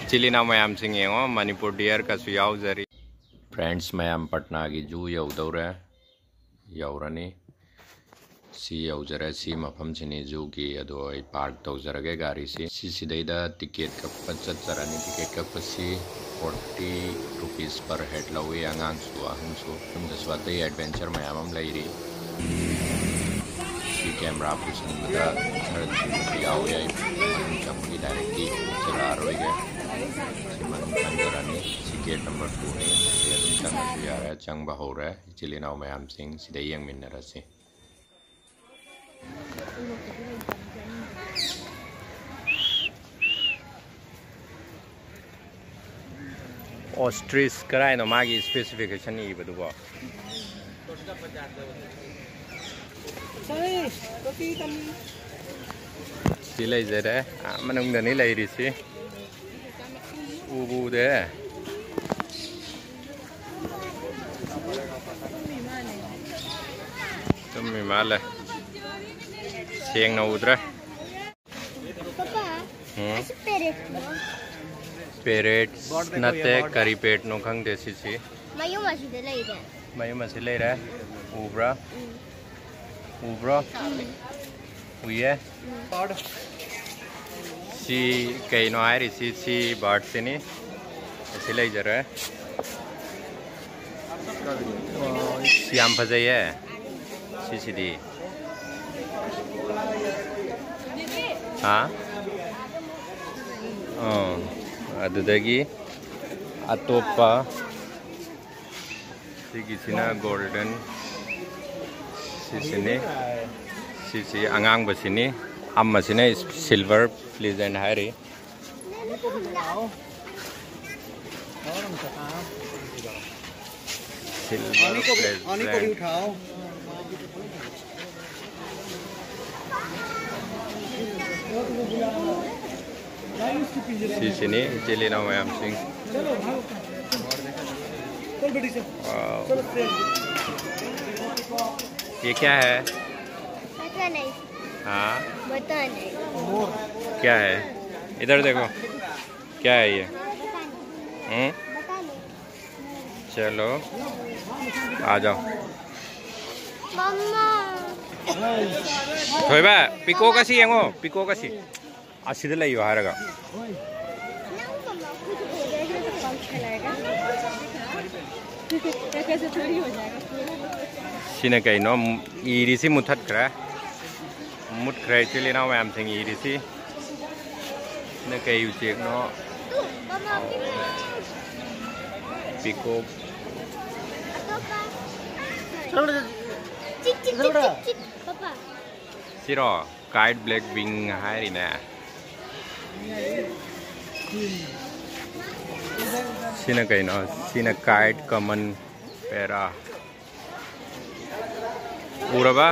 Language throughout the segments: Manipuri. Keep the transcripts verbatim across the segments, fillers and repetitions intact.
ꯏꯆꯤꯜ ꯏꯅꯥꯎ ꯃꯌꯥꯝꯁꯤꯡ ꯌꯦꯡꯉꯣ, ꯃꯅꯤꯄꯨꯔ ꯗꯤꯌꯔꯒꯁꯨ ꯌꯥꯎꯖꯔꯤ꯫ ꯐ꯭ꯔꯦꯟꯁ ꯃꯌꯥꯝ, ꯄꯠꯅꯥꯒꯤ ꯖꯨ ꯌꯧꯗꯧꯔꯦ, ꯌꯧꯔꯅꯤ꯫ ꯁꯤ ꯌꯧꯖꯔꯦ, ꯁꯤ ꯃꯐꯝꯁꯤꯅꯤ ꯖꯨꯒꯤ꯫ ꯑꯗꯣ ꯑꯩ ꯄꯥꯔꯛ ꯇꯧꯖꯔꯒꯦ ꯒꯥꯔꯤꯁꯤ꯫ ꯁꯤꯁꯤꯗꯩꯗ ꯇꯤꯀꯦꯠ ꯀꯛꯄ ꯆꯠꯆꯔꯅꯤ꯫ ꯇꯤꯀꯦꯠ ꯀꯛꯄꯁꯤ forty rupees per head ꯂꯧꯏ, ꯑꯉꯥꯡꯁꯨ ꯑꯍꯟꯁꯨ꯫ ꯁꯣꯝꯗꯁꯨ ꯑꯇꯩ ꯑꯦꯗꯚꯦꯟꯆꯔ ꯃꯌꯥꯝ ꯑꯃ ꯂꯩꯔꯤ꯫ ꯁꯤ ꯀꯦꯃꯦꯔꯥ ꯄꯨꯁꯤꯟꯕꯗ ꯈꯔ ꯊꯤꯡꯕꯁꯨ ꯌꯥꯎꯏ꯫ ꯑꯩ ꯃꯅꯨꯡ ꯆꯪꯕꯒꯤ ꯗꯥꯏꯔꯦꯛꯇꯤ ꯎꯠꯆꯔꯛꯑꯔꯣꯏꯒꯦ꯫ ꯁꯤ ꯃꯅꯨꯡ ꯆꯪꯖꯔꯅꯤ꯫ ꯁꯤ ꯒꯦꯠ ꯅꯝꯕꯔ ꯇꯨꯅꯤ꯫ ꯁꯤ ꯑꯗꯨꯝ ꯆꯪꯉꯁꯨ ꯌꯥꯔꯦ꯫ ꯆꯪꯕ ꯍꯧꯔꯦ꯫ ꯏꯆꯤꯜ ꯏꯅꯥꯎ ꯃꯌꯥꯝꯁꯤꯡ ꯁꯤꯗ ꯌꯦꯡꯃꯤꯟꯅꯔꯁꯤ꯫ Ostrich ꯀꯔꯥꯏꯅꯣ ꯃꯥꯒꯤ specification ꯏꯕꯗꯨꯕꯣ? ꯁꯤ ꯂꯩꯖꯔꯦ꯫ ꯑꯥ, ꯃꯅꯨꯡꯗꯅꯤ ꯂꯩꯔꯤꯁꯤ꯫ ꯎꯕꯨ ꯎꯗꯦ꯫ ꯇꯨꯝꯃꯤ ꯃꯥꯜꯂꯦ꯫ ꯁꯦꯡꯅ ꯎꯗ꯭ꯔꯦ꯫ ꯎꯝ꯫ Parrot ꯅꯠꯇꯦ, ꯀꯔꯤ parrot ꯅꯣ ꯈꯪꯗꯦ ꯁꯤꯁꯤ꯫ ꯃꯌꯨꯝ ꯑꯁꯤꯗ ꯂꯩꯔꯦ꯫ ꯃꯌꯨꯝ ꯑꯁꯤ ꯂꯩꯔꯦ꯫ ꯎꯕ꯭ꯔꯥ? ꯎꯕ꯭ꯔꯣ? ꯎꯏꯌꯦ꯫ ꯁꯤ ꯀꯩꯅꯣ ꯍꯥꯏꯔꯤꯁꯤ? ꯁꯤ ꯕꯥꯔꯠꯁꯤꯅꯤ꯫ ꯑꯁꯤ ꯂꯩꯖꯔꯦ꯫ ꯌꯥꯝ ꯐꯖꯩꯌꯦ ꯁꯤꯁꯤꯗꯤ꯫ ꯍꯥ? ꯑꯣ, ꯑꯗꯨꯗꯒꯤ ꯑꯇꯣꯞꯄ ꯁꯤꯒꯤꯁꯤꯅ ꯒꯣꯜꯗꯟ, ꯁꯤꯁꯤꯅꯤ, ꯁꯤꯁꯤ ꯑꯉꯥꯡꯕꯁꯤꯅꯤ, ꯑꯃꯁꯤꯅ ꯁꯤꯜꯚꯔ ꯄ꯭ꯂꯦꯖꯦꯟ ꯍꯥꯏꯔꯤ꯫ ꯁꯤꯜꯚꯔ ꯄ꯭ꯂꯦꯖꯦꯟ꯫ ꯁꯤꯁꯤꯅꯤ ꯏꯆꯤꯜ ꯏꯅꯥꯎ ꯃꯌꯥꯝꯁꯤꯡ꯫ Wow. ये क्या है? पता नहीं। हाँ? पता नहीं। क्या है? इधर देखो। क्या है ये? हम्म? चलो, आ जाओ। मम्मा। थोइबा, पीकॉक ꯑꯁꯤ ꯌꯦꯡꯉꯣ, पीकॉक ꯑꯁꯤ꯫ ꯑꯁꯤꯗ ꯂꯩꯌꯣ ꯍꯥꯏꯔꯒ꯫ ꯁꯤꯅ ꯀꯩꯅꯣ? ꯏꯔꯤꯁꯤ ꯃꯨꯊꯠꯈ꯭ꯔꯦ꯫ ꯃꯨꯠꯈ꯭ꯔꯦ, ꯏꯆꯤꯜ ꯏꯅꯥꯎ ꯃꯌꯥꯝꯁꯤꯡ ꯏꯔꯤꯁꯤ꯫ ꯁꯤꯅ ꯀꯩ ꯎꯆꯦꯛꯅꯣ? ꯄꯤꯀꯣꯛ꯫ ꯆꯤꯛ, ꯆꯤꯛ, ꯆꯤꯛ, ꯆꯤꯛ, ꯄꯄꯥ꯫ ꯁꯤꯔꯣ? Kite black wing ꯍꯥꯏꯔꯤꯅꯦ꯫ ꯁꯤꯅ ꯀꯩꯅꯣ? ꯁꯤꯅ kite, common parrot꯫ ꯎꯔꯕ?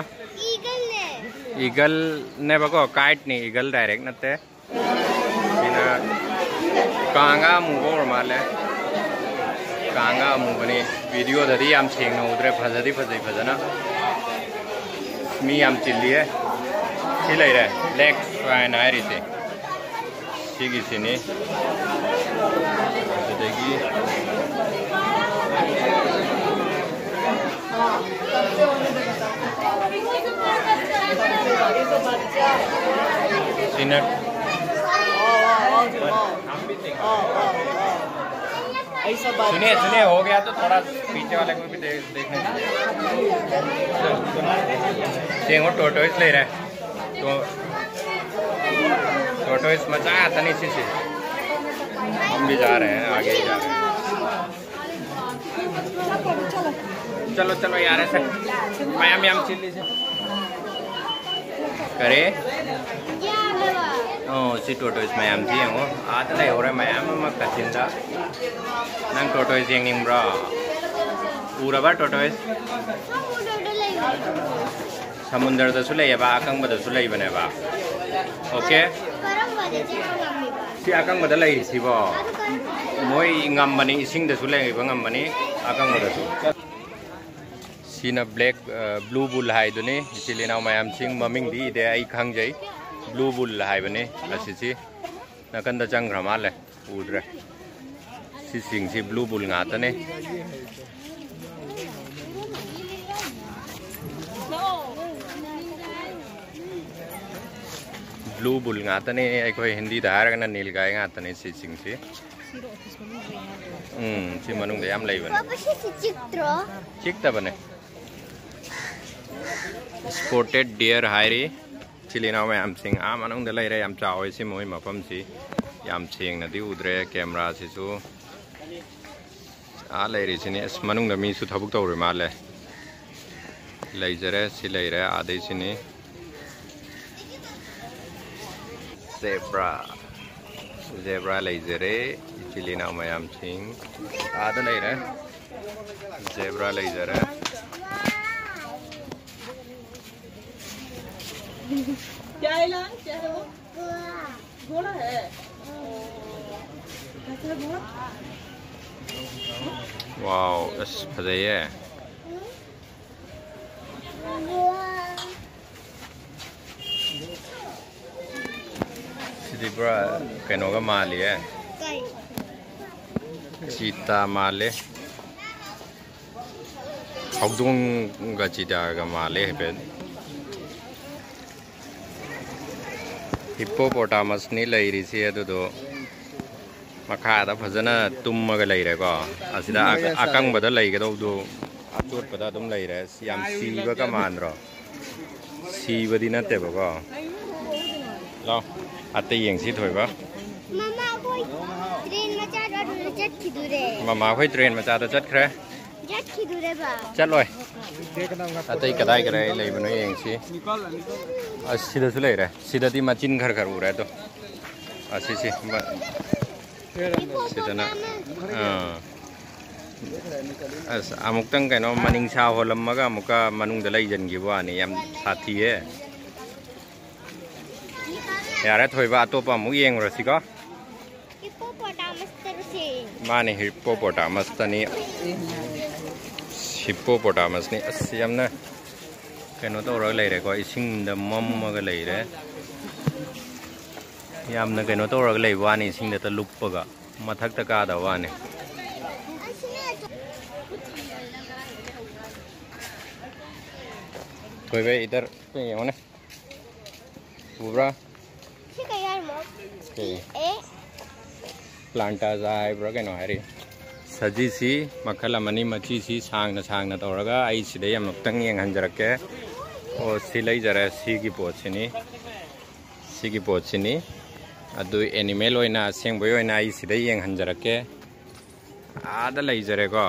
Eagle ꯅꯦ꯫ Eagle ꯅꯦꯕꯀꯣ, kite ꯅꯤ, eagle direct ꯅꯠꯇꯦ꯫ ꯁꯤꯅ ꯀꯥꯡꯒ ꯑꯃꯨꯕ ꯑꯣꯏꯔ ꯃꯥꯜꯂꯦ꯫ ꯀꯥꯡꯒ ꯑꯃꯨꯕꯅꯤ꯫ Video ꯗꯗꯤ ꯌꯥꯝ ꯁꯦꯡꯅ ꯎꯗ꯭ꯔꯦ, ꯐꯖꯗꯤ ꯐꯖꯩ ꯐꯖꯅ꯫ ꯃꯤ ꯌꯥꯝ ꯆꯤꯜꯂꯤꯌꯦ꯫ ꯁꯤ ꯂꯩꯔꯦ, Lex ꯍꯥꯏꯅ ꯍꯥꯏꯔꯤꯁꯦ꯫ ꯁꯤꯒꯤꯁꯤꯅꯤ꯫ ꯑꯗꯨꯗꯒꯤ ꯁꯤꯅ सुनिए, सुनिए, हो गया तो थोड़ा पीछे वाले को भी दे, देखने दीजिए। ꯌꯦꯡꯉꯣ, tortoise ꯂꯩꯔꯦ꯫ तो tortoise ꯃꯆꯥ ꯉꯥꯛꯇꯅꯤ ꯁꯤꯁꯦ꯫ हम भी जा रहे हैं, आगे ही जा रहे हैं। चलो, चलो यार, ऐसे ꯃꯌꯥꯝ ꯌꯥꯝ ꯆꯤꯜꯂꯤꯁꯦ꯫ ꯀꯔꯤ? ꯑꯣ, ꯁꯤ tortoise ꯃꯌꯥꯝꯁꯤ ꯌꯦꯡꯉꯣ꯫ ꯑꯥꯗ ꯂꯩꯍꯧꯔꯦ ꯃꯌꯥꯝ ꯑꯃ ꯀꯥꯆꯤꯟꯗ꯫ ꯅꯪ tortoise ꯌꯦꯡꯅꯤꯡꯕ꯭ꯔꯣ? ꯎꯔꯕ tortoise? ꯁꯃꯨꯗ꯭ꯔꯗꯁꯨ ꯂꯩꯌꯦꯕ, ꯑꯀꯪꯕꯗꯁꯨ ꯂꯩꯕꯅꯦꯕ꯫ OK? ꯀꯔꯝꯕꯗ ꯆꯠꯄ ꯉꯝꯃꯤꯕ? ꯁꯤ ꯑꯀꯪꯕꯗ ꯂꯩꯔꯤꯁꯤꯕꯣ? ꯑꯗꯨ ꯀꯔꯝꯕ? ꯃꯣꯏ ꯉꯝꯕꯅꯤ, ꯏꯁꯤꯡꯗꯁꯨ ꯂꯩꯕ ꯉꯝꯕꯅꯤ, ꯑꯀꯪꯕꯗꯁꯨ꯫ ꯁꯤꯅ black, ꯑ, blue bull ꯍꯥꯏꯗꯨꯅꯤ꯫ ꯏꯆꯤꯜ ꯏꯅꯥꯎ ꯃꯌꯥꯝꯁꯤꯡ, ꯃꯃꯤꯡꯗꯤ ꯏꯗꯦ, ꯑꯩ ꯈꯪꯖꯩ꯫ Blue bull ꯍꯥꯏꯕꯅꯤ ꯑꯁꯤꯁꯤ꯫ ꯅꯥꯀꯟꯗ ꯆꯪꯈ꯭ꯔ ꯃꯥꯜꯂꯦ꯫ ꯎꯗ꯭ꯔꯦ꯫ ꯁꯤꯁꯤꯡꯁꯤ blue bull ꯉꯥꯛꯇꯅꯦ꯫ Blue bull ꯉꯥꯛꯇꯅꯦ, ꯑꯩꯈꯣꯏ ꯍꯤꯟꯗꯤꯗ ꯍꯥꯏꯔꯒꯅ ꯅꯤꯜꯒꯥꯏ ꯉꯥꯛꯇꯅꯦ ꯁꯤꯁꯤꯡꯁꯤ꯫ ꯎꯝ, ꯁꯤ ꯃꯅꯨꯡꯗ ꯌꯥꯝ ꯂꯩꯕꯅꯦ꯫ ꯄꯥꯄꯥ, ꯁꯤꯁꯤ ꯆꯤꯛꯇ꯭ꯔꯣ? ꯆꯤꯛꯇꯕꯅꯦ꯫ Spotted deer ꯍꯥꯏꯔꯤ꯫ ꯏꯆꯤꯜ ꯏꯅꯥꯎ ꯃꯌꯥꯝꯁꯤꯡ ꯑꯥ ꯃꯅꯨꯡꯗ ꯂꯩꯔꯦ꯫ ꯌꯥꯝ ꯆꯥꯎꯋꯦ ꯁꯤ ꯃꯣꯏ ꯃꯐꯝꯁꯤ꯫ ꯌꯥꯝ ꯁꯦꯡꯅꯗꯤ ꯎꯗ꯭ꯔꯦ ꯀꯦꯃꯦꯔꯥꯁꯤꯁꯨ꯫ ꯑꯥ ꯂꯩꯔꯤꯁꯤꯅꯤ꯫ ꯑꯁ, ꯃꯅꯨꯡꯗ ꯃꯤꯁꯨ ꯊꯕꯛ ꯇꯧꯔꯤ ꯃꯥꯜꯂꯦ꯫ ꯂꯩꯖꯔꯦ꯫ ꯁꯤ ꯂꯩꯔꯦ꯫ ꯑꯥꯗꯩꯁꯤꯅꯤ꯫ Zebra꯫ Zebra ꯂꯩꯖꯔꯦ꯫ ꯏꯆꯤꯜ ꯏꯅꯥꯎ ꯃꯌꯥꯝꯁꯤꯡ ꯑꯥꯗ ꯂꯩꯔꯦ꯫ Zebra ꯂꯩꯖꯔꯦ꯫ क्या है लाल? क्या है वो? घोड़ा है। कैसा है घोड़ा? Wow, ꯑꯁ, ꯐꯖꯩꯌꯦ꯫ ꯁꯤꯗꯤ ꯄꯨꯔꯥ ꯀꯩꯅꯣꯒ ꯃꯥꯜꯂꯤꯌꯦ꯫ ꯀꯩ? ꯆꯤꯇꯥ ꯃꯥꯜꯂꯦ꯫ ꯍꯧꯗꯣꯡꯒ ꯆꯤꯇꯥꯒ ꯃꯥꯜꯂꯦ ꯍꯥꯏꯐꯦꯠ꯫ Hippopotamus ꯅꯤ ꯂꯩꯔꯤꯁꯤ, ꯑꯗꯨꯗꯣ ꯃꯈꯥꯗ ꯐꯖꯅ ꯇꯨꯝꯃꯒ ꯂꯩꯔꯦꯀꯣ꯫ ꯑꯁꯤꯗ ꯑ-, ꯑꯀꯪꯕꯗ ꯂꯩꯒꯗꯧꯗꯣ ꯑꯆꯣꯠꯄꯗ ꯑꯗꯨꯝ ꯂꯩꯔꯦ꯫ ꯌꯥꯝ ꯁꯤꯕꯒ ꯃꯥꯟꯗ꯭ꯔꯣ? ꯁꯤꯕꯗꯤ ꯅꯠꯇꯦꯕꯀꯣ꯫ ꯂꯥꯎ, ꯑꯇꯩ ꯌꯦꯡꯁꯤ ꯊꯣꯏꯕ꯫ ꯃꯃꯥ, ꯑꯩꯈꯣꯏ ꯇ꯭ꯔꯦꯟ ꯃꯆꯥꯗꯣ ꯑꯗꯨꯗ ꯆꯠꯈꯤꯗꯣꯔꯦ꯫ ꯃꯃꯥ, ꯑꯩꯈꯣꯏ ꯇ꯭ꯔꯦꯟ ꯃꯆꯥꯗ ꯆꯠꯈ꯭ꯔꯦ꯫ ꯆꯠꯈꯤꯗꯣꯔꯦꯕ꯫ ꯆꯠꯂꯣꯏ꯫ ꯑꯇꯩ ꯀꯗꯥꯏ ꯀꯗꯥꯏ ꯂꯩꯕꯅꯣ ꯌꯦꯡꯁꯤ꯫ ꯑꯁ, ꯁꯤꯗꯁꯨ ꯂꯩꯔꯦ꯫ ꯁꯤꯗꯗꯤ ꯃꯆꯤꯟ ꯈꯔ ꯈꯔ ꯎꯔꯦ ꯑꯗꯣ꯫ ꯑꯁꯤꯁꯤ ꯃ-, ꯁꯤꯗꯅ, ꯑꯥ꯫ ꯑꯁ, ꯑꯃꯨꯛꯇꯪ ꯀꯩꯅꯣ ꯃꯅꯤꯡꯁꯥ ꯍꯣꯜꯂꯝꯃꯒ ꯑꯃꯨꯛꯀ ꯃꯅꯨꯡꯗ ꯂꯩꯁꯤꯟꯈꯤꯕ ꯋꯥꯅꯤ꯫ ꯌꯥꯝ ꯁꯥꯊꯤꯌꯦ꯫ ꯌꯥꯔꯦ ꯊꯣꯏꯕ, ꯑꯇꯣꯞꯄ ꯑꯃꯨꯛ ꯌꯦꯡꯉꯨꯔꯁꯤꯀꯣ꯫ Hippopotamus ꯇꯔꯨꯁꯦ꯫ ꯃꯥꯅꯤ, hippopotamus ꯇꯅꯤ꯫ Hippopotamus ꯅꯤ꯫ ꯑꯁ, ꯌꯥꯝꯅ ꯀꯩꯅꯣ ꯇꯧꯔꯒ ꯂꯩꯔꯦꯀꯣ, ꯏꯁꯤꯡꯗ ꯃꯝꯃꯒ ꯂꯩꯔꯦ꯫ ꯌꯥꯝꯅ ꯀꯩꯅꯣ ꯇꯧꯔꯒ ꯂꯩꯕ ꯋꯥꯅꯤ, ꯏꯁꯤꯡꯗꯇ ꯂꯨꯞꯄꯒ ꯃꯊꯛꯇ ꯀꯥꯗꯕ ꯋꯥꯅꯤ꯫ ꯀꯣꯏꯕ ꯏꯗꯔ ꯌꯦꯡꯉꯣꯅꯦ, ꯎꯕ꯭ꯔꯥ? ꯁꯤ ꯀꯩ ꯍꯥꯏꯔꯤꯃꯣ? ꯀꯩ? ꯑꯦ꯫ ꯄ꯭ꯂꯥꯟꯇꯥꯖꯥ ꯍꯥꯏꯕ꯭ꯔꯥ ꯀꯩꯅꯣ ꯍꯥꯏꯔꯤ꯫ ꯁꯖꯤꯁꯤ ꯃꯈꯜ ꯑꯃꯅꯤ, ꯃꯆꯤꯁꯤ ꯁꯥꯡꯅ ꯁꯥꯡꯅ ꯇꯧꯔꯒ ꯑꯩ ꯁꯤꯗꯩ ꯑꯃꯨꯛꯇꯪ ꯌꯦꯡꯍꯟꯖꯔꯛꯀꯦ꯫ ꯑꯣ, ꯁꯤ ꯂꯩꯖꯔꯦ, ꯁꯤꯒꯤ ꯄꯣꯠꯁꯤꯅꯤ, ꯁꯤꯒꯤ ꯄꯣꯠꯁꯤꯅꯤ꯫ ꯑꯗꯨ ꯑꯦꯅꯤꯃꯦꯜ ꯑꯣꯏꯅ, ꯑꯁꯦꯡꯕꯩ ꯑꯣꯏꯅ ꯑꯩ ꯁꯤꯗꯩ ꯌꯦꯡꯍꯟꯖꯔꯛꯀꯦ꯫ ꯑꯥꯗ ꯂꯩꯖꯔꯦꯀꯣ,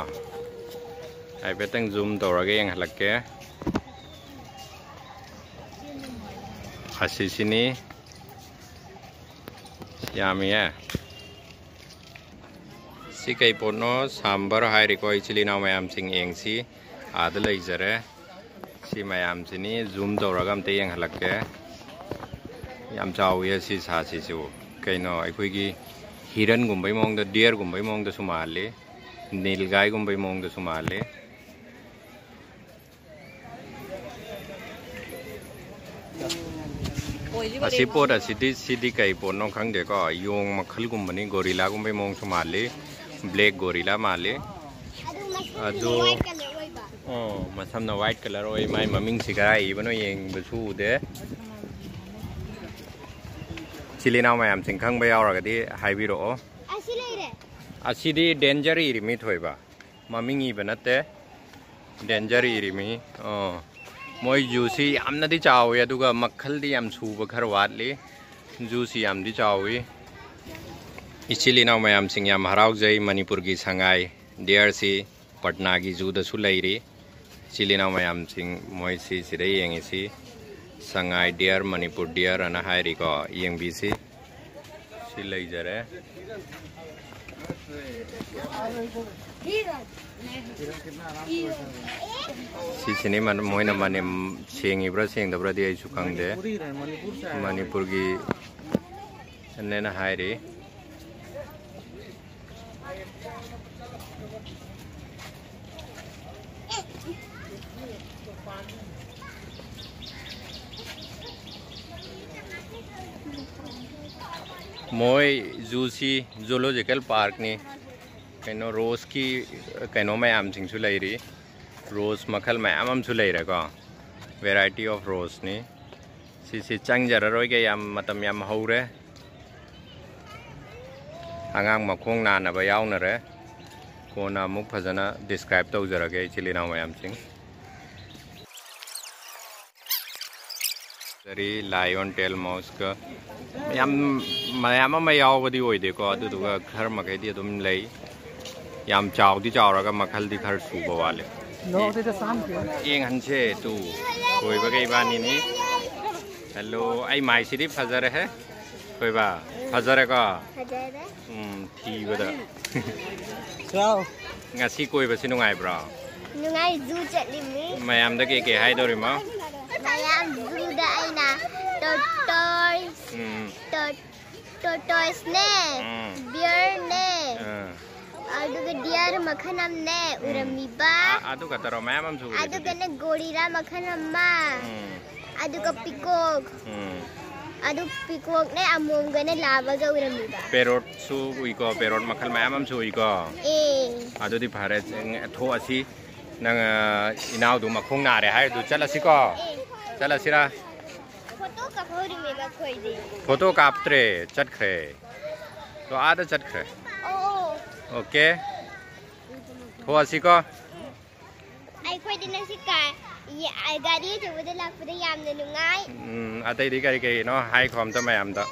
ꯍꯥꯏꯐꯦꯠꯇꯪ ꯖꯨꯝ ꯇꯧꯔꯒ ꯌꯦꯡꯍꯜꯂꯛꯀꯦ꯫ ꯑꯁꯤꯁꯤꯅꯤ꯫ ꯌꯥꯝꯃꯤꯌꯦ꯫ ꯁꯤ ꯀꯩ ꯄꯣꯠꯅꯣ? ꯁꯥꯝꯕꯔ ꯍꯥꯏꯔꯤꯀꯣ, ꯏꯆꯤꯜ ꯏꯅꯥꯎ ꯃꯌꯥꯝꯁꯤꯡ ꯌꯦꯡꯁꯤ꯫ ꯑꯥꯗ ꯂꯩꯖꯔꯦ꯫ ꯁꯤ ꯃꯌꯥꯝꯁꯤꯅꯤ, ꯖꯨꯝ ꯇꯧꯔꯒ ꯑꯝꯇ ꯌꯦꯡꯍꯜꯂꯛꯀꯦ꯫ ꯌꯥꯝ ꯆꯥꯎꯋꯤ ꯑꯁꯤ ꯁꯥꯁꯤꯁꯨ꯫ ꯀꯩꯅꯣ, ꯑꯩꯈꯣꯏꯒꯤ ꯍꯤꯔꯟꯒꯨꯝꯕꯩ ꯃꯑꯣꯡꯗ, ꯗꯤꯌꯔꯒꯨꯝꯕꯩ ꯃꯑꯣꯡꯗꯁꯨ ꯃꯥꯜꯂꯤ, ꯅꯤꯜꯒꯥꯏꯒꯨꯝꯕꯩ ꯃꯑꯣꯡꯗꯁꯨ ꯃꯥꯜꯂꯤ꯫ ꯑꯁꯤ ꯄꯣꯠ ꯑꯁꯤꯗꯤ, ꯁꯤꯗꯤ ꯀꯩ ꯄꯣꯠꯅꯣ ꯈꯪꯗꯦꯀꯣ, ꯌꯣꯡ ꯃꯈꯜꯒꯨꯝꯕꯅꯤ, ꯒꯣꯔꯤꯂꯥꯒꯨꯝꯕꯩ ꯃꯑꯣꯡꯁꯨ ꯃꯥꯜꯂꯤ, ꯕ꯭ꯂꯦꯛ ꯒꯣꯔꯤꯂꯥ ꯃꯥꯜꯂꯤ꯫ ꯑꯗꯨ ꯑꯣ, ꯃꯁꯝꯅ ꯋꯥꯏꯠ ꯀꯂꯔ ꯑꯣꯏ, ꯃꯥꯏ ꯃꯃꯤꯡꯁꯤ ꯀꯗꯥꯏ ꯏꯕꯅꯣ ꯌꯦꯡꯕꯁꯨ ꯎꯗꯦ꯫ ꯏꯆꯤꯜ ꯏꯅꯥꯎ ꯃꯌꯥꯝꯁꯤꯡ ꯈꯪꯕ ꯌꯥꯎꯔꯒꯗꯤ ꯍꯥꯏꯕꯤꯔꯛꯑꯣ꯫ ꯑꯁꯤ ꯂꯩꯔꯦ꯫ ꯑꯁꯤꯗꯤ ꯗꯦꯟꯖꯔ ꯏꯔꯤꯃꯤ ꯊꯣꯏꯕ, ꯃꯃꯤꯡ ꯏꯕ ꯅꯠꯇꯦ, ꯗꯦꯟꯖꯔ ꯏꯔꯤꯃꯤ꯫ ꯑꯣ, ꯃꯣꯏ ꯖꯨꯁꯤ ꯌꯥꯝꯅꯗꯤ ꯆꯥꯎꯋꯤ, ꯑꯗꯨꯒ ꯃꯈꯜꯗꯤ ꯌꯥꯝ ꯁꯨꯕ ꯈꯔ ꯋꯥꯠꯂꯤ꯫ ꯖꯨꯁꯤ ꯌꯥꯝꯗꯤ ꯆꯥꯎꯋꯤ꯫ ꯏꯆꯤꯜ ꯏꯅꯥꯎ ꯃꯌꯥꯝꯁꯤꯡ ꯌꯥꯝ ꯍꯔꯥꯎꯖꯩ, ꯃꯅꯤꯄꯨꯔꯒꯤ ꯁꯉꯥꯏ ꯗꯤꯌꯔꯁꯤ ꯄꯠꯅꯥꯒꯤ ꯖꯨꯗꯁꯨ ꯂꯩꯔꯤ꯫ ꯏꯆꯤꯜ ꯏꯅꯥꯎ ꯃꯌꯥꯝꯁꯤꯡ, ꯃꯣꯏꯁꯤ ꯁꯤꯗ ꯌꯦꯡꯉꯤꯁꯤ ꯁꯉꯥꯏ ꯗꯤꯌꯔ, ꯃꯅꯤꯄꯨꯔ ꯗꯤꯌꯔ ꯑꯅ ꯍꯥꯏꯔꯤꯀꯣ, ꯌꯦꯡꯕꯤꯁꯤ꯫ ꯁꯤ ꯂꯩꯖꯔꯦ꯫ ꯁꯤꯁꯤꯅꯤ ꯃꯣꯏꯅ ꯃꯅꯤꯝ ꯁꯦꯡꯉꯤꯕ꯭ꯔꯥ ꯁꯦꯡꯗꯕ꯭ꯔꯥꯗꯤ ꯑꯩꯁꯨ ꯈꯪꯗꯦ꯫ ꯃꯅꯤꯄꯨꯔꯒꯤ ꯅꯦꯅ ꯍꯥꯏꯔꯤ꯫ ꯃꯣꯏ ꯖꯨꯁꯤ ꯖꯨꯂꯣꯖꯤꯀꯦꯜ ꯄꯥꯔꯛꯅꯤ꯫ ꯀꯩꯅꯣ, ꯔꯣꯁꯀꯤ ꯀꯩꯅꯣ ꯃꯌꯥꯝꯁꯤꯡꯁꯨ ꯂꯩꯔꯤ꯫ ꯔꯣꯁ ꯃꯈꯜ ꯃꯌꯥꯝ ꯑꯃꯁꯨ ꯂꯩꯔꯦꯀꯣ, variety of ꯔꯣꯁꯅꯤ꯫ ꯁꯤꯁꯤ ꯆꯪꯖꯔꯔꯣꯏꯒꯦ, ꯌꯥꯝ ꯃꯇꯝ ꯌꯥꯝ ꯍꯧꯔꯦ꯫ ꯑꯉꯥꯡ ꯃꯈꯣꯡ ꯅꯥꯅꯕ ꯌꯥꯎꯅꯔꯦ꯫ ꯀꯣꯟꯅ ꯑꯃꯨꯛ ꯐꯖꯅ ꯗꯤꯁꯀ꯭ꯔꯥꯏꯕ ꯇꯧꯖꯔꯒꯦ, ꯏꯆꯤꯜ ꯏꯅꯥꯎ ꯃꯌꯥꯝꯁꯤꯡ꯫ ꯀꯔꯤ, ꯂꯥꯏꯑꯣꯟ, ꯇꯦꯜ ꯃꯥꯎꯁꯀ ꯌꯥꯝ, ꯃꯌꯥꯝ ꯑꯃ ꯌꯥꯎꯕꯗꯤ ꯑꯣꯏꯗꯦꯀꯣ, ꯑꯗꯨꯗꯨꯒ ꯈꯔ ꯃꯈꯩꯗꯤ ꯑꯗꯨꯝ ꯂꯩ꯫ ꯌꯥꯝ ꯆꯥꯎꯗꯤ ꯆꯥꯎꯔꯒ ꯃꯈꯜꯗꯤ ꯈꯔ ꯁꯨꯕ ꯋꯥꯠꯂꯦ꯫ ꯌꯦꯡꯍꯟꯁꯦ ꯇꯨ, ꯀꯣꯏꯕꯒ ꯏꯕꯥꯅꯤꯅꯤ꯫ ꯍꯦꯜꯂꯣ, ꯑꯩ ꯃꯥꯏꯁꯤꯗꯤ ꯐꯖꯔꯦꯍꯦ꯫ ꯀꯣꯏꯕ ꯐꯖꯔꯦꯀꯣ? ꯐꯖꯔꯦ꯫ ꯎꯝ, ꯊꯤꯕꯗ꯫ ꯉꯁꯤ ꯀꯣꯏꯕꯁꯤ ꯅꯨꯡꯉꯥꯏꯕ꯭ꯔꯣ? ꯅꯨꯡꯉꯥꯏ, ꯖꯨ ꯆꯠꯂꯤꯃꯤ꯫ ꯃꯌꯥꯝꯗ ꯀꯩ ꯀꯩ ꯍꯥꯏꯗꯧꯔꯤꯃꯣ? ꯃꯌꯥꯝ ꯖꯨꯗ ꯑꯩꯅ ꯇꯣꯔꯇꯣꯏꯁ, ꯎꯝ꯫ ꯇꯣꯔ-, ꯇꯣꯔꯇꯣꯏꯁꯅꯦ, ꯎꯝ꯫ ꯕꯤꯌꯔꯅꯦ, ꯑꯥ꯫ ꯑꯗꯨꯒ ꯗꯤꯌꯔ ꯃꯈꯜ ꯑꯃꯅꯦ, ꯎꯝ꯫ ꯎꯔꯝꯃꯤꯕ꯫ ꯑ-, ꯑꯗꯨ ꯈꯛꯇꯔꯣ? ꯃꯌꯥꯝ ꯑꯃꯁꯨ ꯎꯔꯤꯗꯨꯗꯤ꯫ ꯑꯗꯨꯒꯅꯦ ꯒꯣꯔꯤꯂꯥ ꯃꯈꯜ ꯑꯃ꯫ ꯎꯝ꯫ ꯑꯗꯨꯒ ꯄꯤꯀꯣꯛ꯫ ꯎꯝ꯫ ꯑꯗꯨ ꯄꯤꯀꯣꯛꯅꯦ ꯑꯃꯣꯝꯒꯅꯦ ꯂꯥꯕꯒ ꯎꯔꯝꯃꯤꯕ꯫ ꯄꯦꯔꯣꯠꯁꯨ ꯎꯏꯀꯣ, ꯄꯦꯔꯣꯠ ꯃꯈꯜ ꯃꯌꯥꯝ ꯑꯃꯁꯨ ꯎꯏꯀꯣ꯫ ꯑꯦ꯫ ꯑꯗꯨꯗꯤ ꯐꯔꯦ, ꯊꯣꯛꯑꯁꯤ꯫ ꯅꯪ, ꯑ, ꯏꯅꯥꯎꯗꯨ ꯃꯈꯣꯡ ꯅꯥꯔꯦ ꯍꯥꯏꯔꯗꯨ ꯆꯠꯂꯁꯤꯀꯣ? ꯑꯦ꯫ ꯆꯠꯂꯁꯤꯔꯥ? ꯐꯣꯇꯣ ꯀꯥꯞꯍꯧꯔꯤꯃꯦꯕ ꯑꯩꯈꯣꯏꯗꯤ꯫ ꯐꯣꯇꯣ ꯀꯥꯞꯇ꯭ꯔꯦ, ꯆꯠꯈ꯭ꯔꯦ꯫ ꯇꯣ, ꯑꯥꯗ ꯆꯠꯈ꯭ꯔꯦ꯫ ꯑꯣ꯫ ꯑꯣꯀꯦ꯫ ꯊꯣꯛꯑꯁꯤꯀꯣ꯫ ꯑꯩꯈꯣꯏꯗꯤ ꯉꯁꯤ ꯀꯥ-, ꯌꯦ-, ꯑ, ꯒꯥꯔꯤ ꯑꯆꯧꯕꯗ ꯂꯥꯛꯄꯗ ꯌꯥꯝꯅ ꯅꯨꯡꯉꯥꯏ꯫ ꯎꯝ, ꯑꯇꯩꯗꯤ ꯀꯔꯤ ꯀꯔꯤꯅꯣ ꯍꯥꯏꯈꯣ ꯑꯝꯇ ꯃꯌꯥꯝꯗ꯫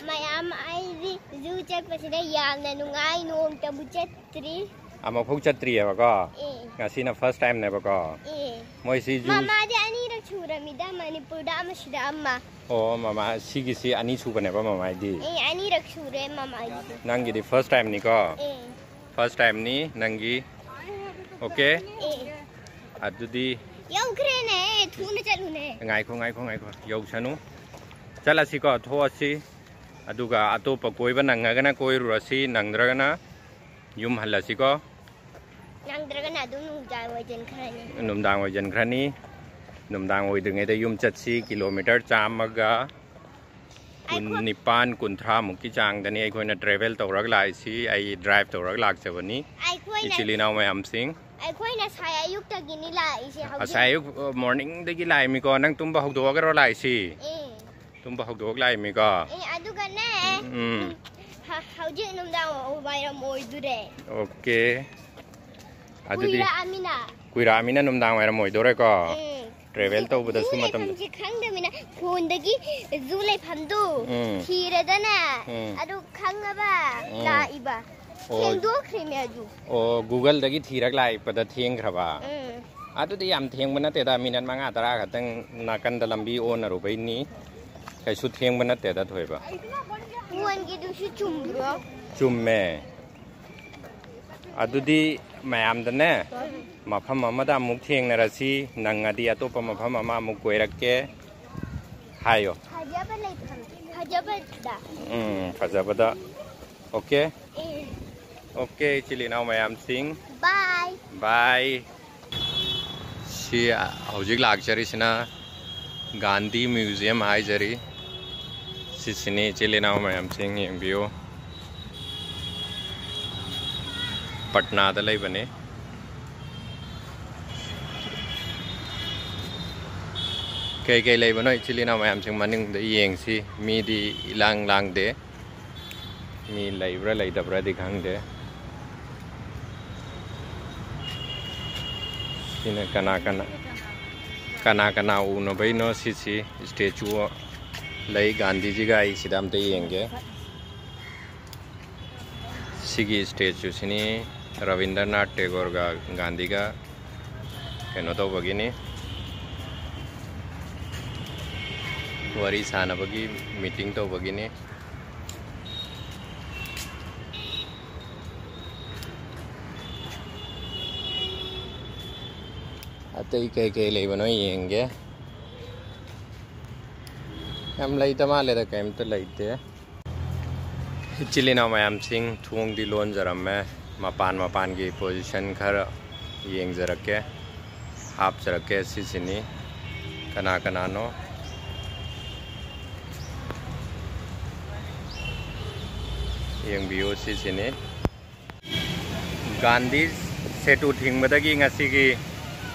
ꯃꯌꯥꯝ, ꯑꯩꯗꯤ ꯖꯨ ꯆꯠꯄꯁꯤꯗ ꯌꯥꯝꯅ ꯅꯨꯡꯉꯥꯏ, ꯅꯣꯡꯃꯇꯕꯨ ꯆꯠꯇ꯭ꯔꯤ꯫ ꯑꯃꯨꯛꯐꯥꯎ ꯆꯠꯇ꯭ꯔꯤꯑꯕꯀꯣ? ꯑꯦ꯫ ꯉꯁꯤꯅ ꯐꯥꯔꯁ ꯇꯥꯏꯝꯅꯦꯕꯀꯣ? ꯑꯦ꯫ ꯃꯣꯏꯁꯤ ꯖꯨ ꯃꯃꯥꯗꯤ ꯑꯅꯤꯔꯛ ꯁꯨꯔꯝꯃꯤꯗ, ꯃꯅꯤꯄꯨꯔꯗ ꯑꯃ, ꯁꯤꯗ ꯑꯃ꯫ ꯑꯣ, ꯃꯃꯥ, ꯁꯤꯒꯤꯁꯤ ꯑꯅꯤ ꯁꯨꯕꯅꯦꯕ ꯃꯃꯥꯏꯗꯤ? ꯑꯦ, ꯑꯅꯤꯔꯛ ꯁꯨꯔꯦ ꯃꯃꯥꯒꯤꯗꯤ꯫ ꯅꯪꯒꯤꯗꯤ ꯐꯥꯔꯁ ꯇꯥꯏꯝꯅꯤꯀꯣ? ꯑꯦ꯫ ꯐꯥꯔꯁ ꯇꯥꯏꯝꯅꯤ ꯅꯪꯒꯤ꯫ ꯑꯣꯀꯦ? ꯑꯦ꯫ ꯑꯗꯨꯗꯤ ꯌꯧꯈ꯭ꯔꯦꯅꯦ, ꯊꯨꯅ ꯆꯠꯂꯨꯅꯦ꯫ ꯉꯥꯏꯈꯣ, ꯉꯥꯏꯈꯣ, ꯉꯥꯏꯈꯣ꯫ ꯌꯧꯁꯅꯨ꯫ ꯆꯠꯂꯁꯤꯀꯣ, ꯊꯣꯛꯑꯁꯤ꯫ ꯑꯗꯨꯒ ꯑꯇꯣꯞꯄ ꯀꯣꯏꯕ ꯅꯪꯉꯒꯅ ꯀꯣꯏꯔꯨꯔꯁꯤ, ꯅꯪꯗ꯭ꯔꯒꯅ ꯌꯨꯝ ꯍꯜꯂꯁꯤꯀꯣ꯫ ꯅꯪꯗ꯭ꯔꯒꯅ ꯑꯗꯨꯝ ꯅꯨꯡꯗꯥꯡ ꯑꯣꯏꯖꯟꯈ꯭ꯔꯅꯤ꯫ ꯅꯨꯡꯗꯥꯡ ꯑꯣꯏꯖꯟꯈ꯭ꯔꯅꯤ꯫ ꯅꯨꯡꯗꯥꯡ ꯑꯣꯏꯗ꯭ꯔꯤꯉꯩꯗ ꯌꯨꯝ ꯆꯠꯁꯤ꯫ ꯀꯤꯂꯣꯃꯤꯇꯔ ꯆꯥꯝꯃꯒ ꯀꯨꯟꯅꯤꯄꯥꯟ, ꯀꯨꯟꯊ꯭ꯔꯥꯃꯨꯛꯀꯤ ꯆꯥꯡꯗꯅꯤ ꯑꯩꯈꯣꯏꯅ travel ꯇꯧꯔꯒ ꯂꯥꯛꯏꯁꯤ꯫ ꯑꯩ drive ꯇꯧꯔꯒ ꯂꯥꯛꯆꯕꯅꯤ꯫ ꯑꯩꯈꯣꯏꯅ ꯏꯆꯤꯜ ꯏꯅꯥꯎ ꯃꯌꯥꯝꯁꯤꯡ꯫ ꯑꯩꯈꯣꯏꯅ ꯉꯁꯥꯏ ꯑꯌꯨꯛꯇꯒꯤꯅꯤ ꯂꯥꯛꯏꯁꯦ꯫ ꯍꯧꯖꯤꯛ ꯉꯁꯥꯏ ꯑꯌꯨꯛ, ꯑ, morningꯗꯒꯤ ꯂꯥꯛꯏꯃꯤꯀꯣ꯫ ꯅꯪ ꯇꯨꯝꯕ ꯍꯧꯗꯣꯛꯑꯒꯔꯣ ꯂꯥꯛꯏꯁꯤ? ꯑꯦ꯫ ꯇꯨꯝꯕ ꯍꯧꯗꯣꯛꯑꯒ ꯂꯥꯛꯏꯃꯤꯀꯣ? ꯑꯦ, ꯑꯗꯨꯒꯅꯦ, ꯎꯝ꯫ ꯍ-, ꯍꯧꯖꯤꯛ ꯅꯨꯡꯗꯥꯡ ꯋꯥꯏꯔꯝ ꯑꯣꯏꯗꯣꯔꯦ꯫ Okay꯫ ꯑꯗꯨꯗꯤ ꯀꯨꯏꯔꯛꯑꯃꯤꯅ꯫ ꯀꯨꯏꯔꯛꯑꯃꯤꯅ ꯅꯨꯡꯗꯥꯡ ꯋꯥꯏꯔꯝ ꯑꯣꯏꯗꯣꯔꯦꯀꯣ? ꯎꯝ꯫ Travel ꯇꯧꯕꯗꯁꯨ ꯃꯇꯝ ꯈꯪꯗꯃꯤꯅ ꯐꯣꯟꯗꯒꯤ zoo ꯂꯩꯐꯝꯗꯨ ꯎꯝ꯫ ꯊꯤꯔꯦꯗꯅ꯫ ꯎꯝ꯫ ꯑꯗꯨ ꯈꯪꯉꯕ ꯎꯝ꯫ ꯂꯥꯛꯏꯕ꯫ ꯑꯣ꯫ ꯊꯦꯡꯗꯣꯛꯈ꯭ꯔꯤꯅꯦ ꯑꯗꯨ꯫ ꯑꯣ, Googleꯗꯒꯤ ꯊꯤꯔꯒ ꯂꯥꯛꯄꯗ ꯊꯦꯡꯈ꯭ꯔꯕ? ꯎꯝ꯫ ꯑꯗꯨꯗꯤ ꯌꯥꯝ ꯊꯦꯡꯕ ꯅꯠꯇꯦꯗ, minute ꯃꯉꯥ ꯇꯔꯥ ꯈꯛꯇꯪ ꯅꯥꯀꯟꯗ ꯂꯝꯕꯤ ꯑꯣꯟꯅꯔꯨꯕꯩꯅꯤ꯫ ꯀꯩꯁꯨ ꯊꯦꯡꯕ ꯅꯠꯇꯦꯗ, ꯊꯣꯏꯕ꯫ ꯐꯣꯟꯒꯤꯗꯨꯁꯨ ꯆꯨꯝꯕ꯭ꯔꯣ? ꯆꯨꯝꯃꯦ꯫ ꯑꯗꯨꯗꯤ ꯃꯌꯥꯝꯗꯅꯦ, ꯃꯐꯝ ꯑꯃꯗ ꯑꯃꯨꯛ ꯊꯦꯡꯅꯔꯁꯤ, ꯅꯪꯉꯗꯤ ꯑꯇꯣꯞꯄ ꯃꯐꯝ ꯑꯃ ꯑꯃꯨꯛ ꯀꯣꯏꯔꯛꯀꯦ ꯍꯥꯏꯌꯣ꯫ ꯐꯖꯕ ꯂꯩꯐꯝ, ꯐꯖꯕꯗ꯫ ꯎꯝ, ꯐꯖꯕꯗ꯫ Okay? ꯑꯦ꯫ Okay, ꯏꯆꯤꯜ ꯏꯅꯥꯎ ꯃꯌꯥꯝꯁꯤꯡ꯫ Bye꯫ Bye꯫ ꯁꯤ ꯍꯧꯖꯤꯛ ꯂꯥꯛꯆꯔꯤꯁꯤꯅ ꯒꯥꯟꯙꯤ Museum ꯍꯥꯏꯖꯔꯤ꯫ ꯁꯤꯁꯤꯅꯤ, ꯏꯆꯤꯜ ꯏꯅꯥꯎ ꯃꯌꯥꯝꯁꯤꯡ, ꯌꯦꯡꯕꯤꯌꯨ꯫ ꯄꯠꯅꯥꯗ ꯂꯩꯕꯅꯤ꯫ ꯀꯩ ꯀꯩ ꯂꯩꯕꯅꯣ, ꯏꯆꯤꯜ ꯏꯅꯥꯎ ꯃꯌꯥꯝꯁꯤꯡ, ꯃꯅꯤꯡꯗ ꯌꯦꯡꯁꯤ꯫ ꯃꯤꯗꯤ ꯏꯂꯥꯡ ꯂꯥꯡꯗꯦ꯫ ꯃꯤ ꯂꯩꯕ꯭ꯔꯥ ꯂꯩꯇꯕ꯭ꯔꯥꯗꯤ ꯈꯪꯗꯦ꯫ ꯁꯤꯅ ꯀꯅꯥ ꯀꯅꯥ, ꯀꯅꯥ ꯀꯅꯥ ꯎꯅꯕꯩꯅꯣ? ꯁꯤꯁꯤ statue ꯂꯩ ꯒꯥꯟꯙꯤꯖꯤꯒ꯫ ꯑꯩ ꯁꯤꯗ ꯑꯝꯇ ꯌꯦꯡꯒꯦ꯫ ꯁꯤꯒꯤ statueꯁꯤꯅꯤ ꯔꯕꯤꯟꯗ꯭ꯔꯅꯥꯊ ꯇꯦꯒꯣꯔꯒ ꯒꯥꯟꯙꯤꯒ ꯀꯩꯅꯣ ꯇꯧꯕꯒꯤꯅꯤ, ꯋꯥꯔꯤ ꯁꯥꯟꯅꯕꯒꯤ, meeting ꯇꯧꯕꯒꯤꯅꯤ꯫ ꯑꯇꯩ ꯀꯩ ꯀꯩ ꯂꯩꯕꯅꯣ ꯌꯦꯡꯒꯦ꯫ ꯌꯥꯝ ꯂꯩꯇ ꯃꯥꯜꯂꯦꯗ, ꯀꯩꯝꯇ ꯂꯩꯇꯦ꯫ ꯏꯆꯤꯜ ꯏꯅꯥꯎ ꯃꯌꯥꯝꯁꯤꯡ, ꯊꯣꯡꯗꯤ ꯂꯣꯟꯖꯔꯝꯃꯦ꯫ ꯃꯄꯥꯟ ꯃꯄꯥꯟꯒꯤ position ꯈꯔ ꯌꯦꯡꯖꯔꯛꯀꯦ, ꯍꯥꯞꯆꯔꯛꯀꯦ꯫ ꯁꯤꯁꯤꯅꯤ꯫ ꯀꯅꯥ ꯀꯅꯥꯅꯣ? ꯌꯦꯡꯕꯤꯌꯨ, ꯁꯤꯁꯤꯅꯤ꯫ ꯒꯥꯟꯙꯤ ꯁꯦꯇꯨ ꯊꯤꯡꯕꯗꯒꯤ ꯉꯁꯤꯒꯤ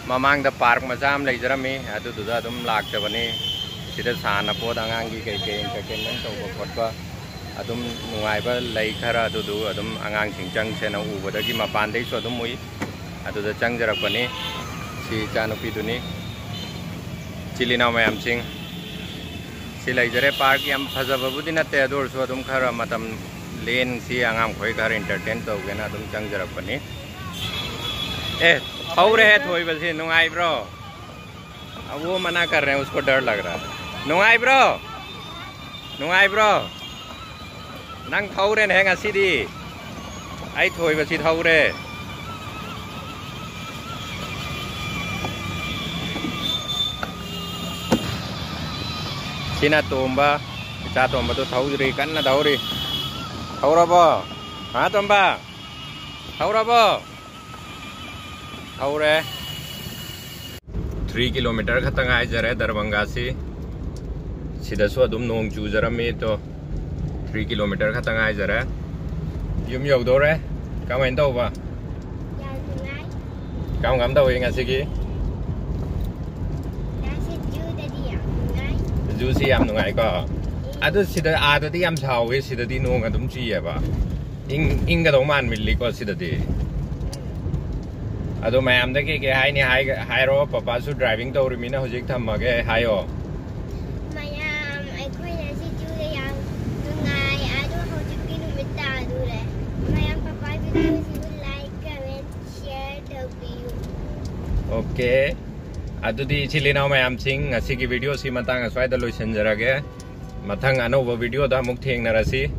ꯃꯃꯥꯡꯗ ꯄꯥꯔꯛ ꯃꯆꯥ ꯑꯃ ꯂꯩꯖꯔꯝꯃꯤ, ꯑꯗꯨꯗꯨꯗ ꯑꯗꯨꯝ ꯂꯥꯛꯆꯕꯅꯤ꯫ ꯁꯤꯗ ꯁꯥꯟꯅꯄꯣꯠ, ꯑꯉꯥꯡꯒꯤ ꯀꯩꯀꯩ entertainment ꯇꯧꯕ ꯈꯣꯠꯄ, ꯑꯗꯨꯝ ꯅꯨꯡꯉꯥꯏꯕ ꯂꯩ ꯈꯔ, ꯑꯗꯨꯗꯨ ꯑꯗꯨꯝ ꯑꯉꯥꯡꯁꯤꯡ ꯆꯪꯁꯦꯅ ꯎꯕꯗꯒꯤ ꯃꯄꯥꯟꯗꯩꯁꯨ ꯑꯗꯨꯝ ꯎꯏ, ꯑꯗꯨꯗ ꯆꯪꯖꯔꯛꯄꯅꯤ꯫ ꯁꯤ ꯏꯆꯥꯅꯨꯄꯤꯗꯨꯅꯤ꯫ ꯏꯆꯤꯜ ꯏꯅꯥꯎ ꯃꯌꯥꯝꯁꯤꯡ, ꯁꯤ ꯂꯩꯖꯔꯦ꯫ ꯄꯥꯔꯛ ꯌꯥꯝ ꯐꯖꯕꯕꯨꯗꯤ ꯅꯠꯇꯦ, ꯑꯗꯨ ꯑꯣꯏꯔꯁꯨ ꯑꯗꯨꯝ ꯈꯔ ꯃꯇꯝ ꯂꯦꯟꯁꯤ, ꯑꯉꯥꯡꯈꯣꯏ ꯈꯔ entertain ꯇꯧꯒꯦꯅ ꯑꯗꯨꯝ ꯆꯪꯖꯔꯛꯄꯅꯤ꯫ ꯑꯦ, ꯊꯧꯔꯦꯍꯦ ꯊꯣꯏꯕꯁꯤ, ꯅꯨꯡꯉꯥꯏꯕ꯭ꯔꯣ? अब वो मना कर रहे हैं, उसको डर लग रहा है। ꯅꯨꯡꯉꯥꯏꯕ꯭ꯔꯣ? ꯅꯨꯡꯉꯥꯏꯕ꯭ꯔꯣ? ꯅꯪ ꯊꯧꯔꯦꯅꯦ ꯉꯁꯤꯗꯤ꯫ ꯑꯩ ꯊꯣꯏꯕꯁꯤ ꯊꯧꯔꯦ꯫ ꯁꯤꯅ ꯇꯣꯝꯕ, ꯏꯆꯥ ꯇꯣꯝꯕꯗꯨ ꯊꯧꯗ꯭ꯔꯤ, ꯀꯟꯅ ꯊꯧꯔꯤ꯫ ꯊꯧꯔꯕꯣ? ꯍꯥ, ꯇꯣꯝꯕ? ꯊꯧꯔꯕꯣ? ꯊꯧꯔꯦ꯫ Three kilometer ꯈꯛꯇ ꯉꯥꯏꯖꯔꯦ ꯗꯔꯕꯪꯒꯥꯁꯤ꯫ ꯁꯤꯗꯁꯨ ꯑꯗꯨꯝ ꯅꯣꯡ ꯆꯨꯖꯔꯝꯃꯤ꯫ ꯇꯣ, three kilometer ꯈꯛꯇ ꯉꯥꯏꯖꯔꯦ꯫ ꯌꯨꯝ ꯌꯧꯗꯧꯔꯦ꯫ ꯀꯃꯥꯏꯅ ꯇꯧꯕ? ꯌꯥꯝ ꯅꯨꯡꯉꯥꯏ꯫ ꯀꯔꯝ ꯀꯔꯝ ꯇꯧꯏ ꯉꯁꯤꯒꯤ? ꯉꯁꯤ ꯖꯨꯗꯗꯤ ꯌꯥꯝ ꯅꯨꯡꯉꯥꯏ꯫ ꯖꯨꯁꯤ ꯌꯥꯝ ꯅꯨꯡꯉꯥꯏꯀꯣ? ꯑꯗꯨ ꯁꯤꯗ, ꯑꯥꯗꯗꯤ ꯌꯥꯝ ꯁꯥꯎꯋꯦ, ꯁꯤꯗꯗꯤ ꯅꯣꯡ ꯑꯗꯨꯝ ꯆꯨꯏꯌꯦꯕ꯫ ꯏꯪ, ꯏꯪꯒꯗꯧ ꯃꯥꯟꯃꯤꯜꯂꯤꯀꯣ ꯁꯤꯗꯗꯤ꯫ ꯑꯗꯣ ꯃꯌꯥꯝꯗ ꯀꯩ ꯀꯩ ꯍꯥꯏꯅꯤ ꯍꯥꯏ-, ꯍꯥꯏꯔꯣ꯫ ꯄꯄꯥꯁꯨ driving ꯇꯧꯔꯤꯃꯤꯅ ꯍꯧꯖꯤꯛ ꯊꯝꯃꯒꯦ ꯍꯥꯏꯌꯣ꯫ ꯃꯌꯥꯝ, ꯑꯩꯈꯣꯏꯅ ꯁꯤ ꯖꯨꯗ ꯌꯥꯝ ꯅꯨꯡꯉꯥꯏ꯫ ꯑꯗꯣ ꯍꯧꯖꯤꯛꯇꯤ ꯅꯨꯃꯤꯠ ꯇꯥꯗꯣꯔꯦ꯫ ꯃꯌꯥꯝ ꯄꯄꯥ videoꯁꯤꯕꯨ like, comment, share ꯇꯧꯕꯤꯌꯨ꯫ OK꯫ ꯑꯗꯨꯗꯤ ꯏꯆꯤꯜ ꯏꯅꯥꯎ ꯃꯌꯥꯝꯁꯤꯡ, ꯉꯁꯤꯒꯤ videoꯁꯤ ꯃꯇꯥꯡ ꯑꯁ꯭ꯋꯥꯏꯗ ꯂꯣꯏꯁꯤꯟꯖꯔꯒꯦ꯫ ꯃꯊꯪ ꯑꯅꯧꯕ videoꯗ ꯑꯃꯨꯛ ꯊꯦꯡꯅꯔꯁꯤ꯫